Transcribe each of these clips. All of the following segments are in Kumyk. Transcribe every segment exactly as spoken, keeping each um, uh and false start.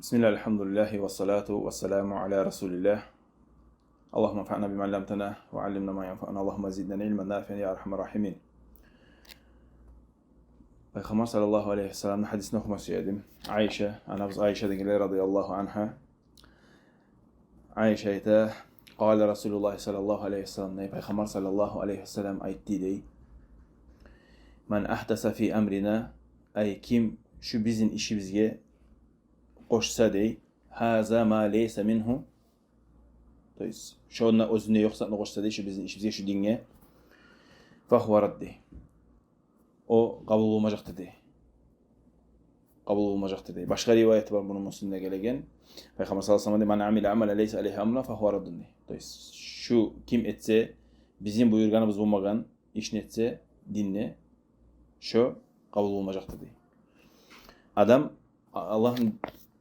بسم الله، الحمد لله، والصلاة والسلام على رسول الله. اللهم انفعنا بما علمتنا، وعلمنا ما ينفعنا، اللهم زدنا علما نافعا يا أرحم الراحمين. Пайхаммар саллаллагьу алайгьи ва салламны гьадисин охума сюе эдим. Айша, анабыз Айшадан геле, радияллагьу ангьа. Айша айта: قال رسول الله صلى الله عليه وسلم, дей, Пайхаммар саллаллагьу алайгьи ва саллам айтды, дей: من أحدث في أمرنا, ай, ким шу бизин ишибизге къошса, дей, هذا ما ليس منه, то есть шонда оьзюнде ёкъ затны къошса, дей, шу бизин ишибизге, шу динге, فهو رد, дей, о къабул болмажакъдыр, дей. Къабул болмажакъдыр, дей. Башгъа риваяты бар муну Муслимде гелеген. Пайхаммар саллаллагьу алайгьи ва саллам дей: من عمل عملا ليس عليه أمرنا فهو رد, дей. То есть шу ким этсе, бизин буюргъаныбыз болмагъан ишни этсе динде, шо къабул болмажакъдыр, дей. Адам А-, Аллагьны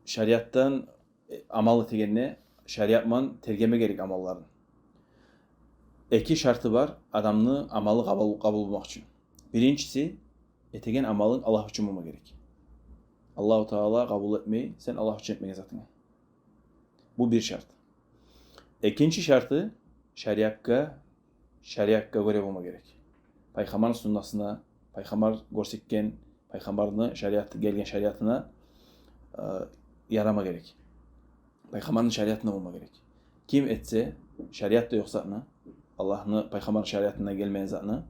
шариатдан, э, амал этегенде, шариат булан тергеме герек амалларын. Эки шарты бар адамны амалы къабул, къабул болмакъ учун. Биринчиси, этеген амалынг Аллагь учун болма герек. Аллагьу Таала къабул этмей сен Аллагь учун этмеген затынгны. Бу бир шарт. Экинчи шарты, шариатгъа, шариатгъа гёре болма герек. Пайхаммарны суннасына, Пайхаммар гёрсетген, Пайхаммарны шариаты, гелген шариатына, э, ярама герек. Пайхаммарны шариатына болма герек. Ким этсе шариатда ёкъ затны, Аллагьны, Пайхаммарны шариатында гелмеген затны,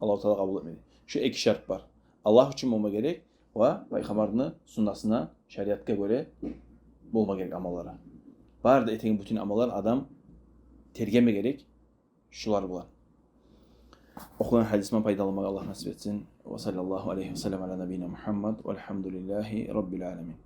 Аллагьу Таала къабул этмейди. Шу эки шарт бар. Аллагь учун болма герек ва Пайхаммарны суннасына, шариатгъа гёре болма герек амаллары. Бары да этеген бютюн амаллар адам тергеме герек шулар булан. Охугъан гьадисден пайдаланмагъа Аллагь насип этсин. وصلى الله وسلم على نبينا محمد والحمد لله رب العالمين.